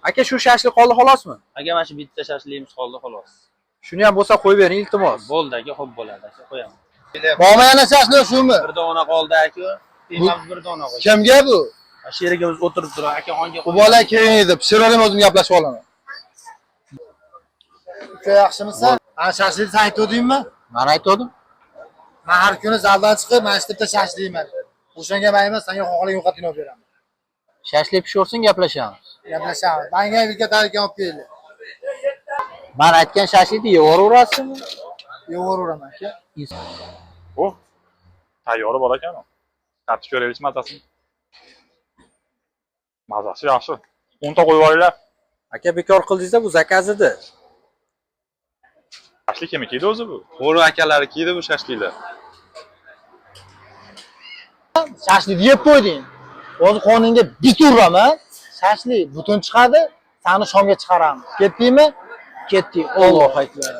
Aka, shu shashlik qoldi xolosmi? Aka, mana shu bitta shashligimiz qoldi xolos. Shuni ham bo'lsa qo'yib bering, iltimos. Bo'ldi aka, xo'p bo'ladi aka, qo'yaman. Bormi yana shashlik shumi? Bir dona qoldi aka. Piymamiz bir dona qoldi. Kimga bu? Sherigimiz o'tirib turadi, akaxonga. Bu bola keyin edi. Pishiralim, o'zim gaplashib olaman. Uka, yaxshimisan? Ana shashlikni sen aytuvdingmi? Men aytgandim. Men har kuni zaldan chiqib, mana shu yerda shashlik yeyman. O'shanga men emas, senga xohlagan ovqatini olib beraman. Shashlik pishirsin, gaplashamiz. Gaplashamiz. Menga bitta tarika olib keldi. Men aytgan shashlikni yeyaverasizmi? Yeyaveraman aka. Oh, tayyori bor ekan. Tatib ko'raylik mazasini. Mazasi yaxshi. 10 ta qo'yib yuboringlar. Aka, bekor qildingiz-da, bu zakaz edi. Shashlik kim kiydi o'zi bu? Bo'ri akalari kiydi bu shashliklar. Shashlikni yeb qo'yding. Hozir qoningga bit uraman. Shashlik butun chiqadi, seni shomga chiqaramiz. Ketdingmi? Ketdik. Allohu akbar.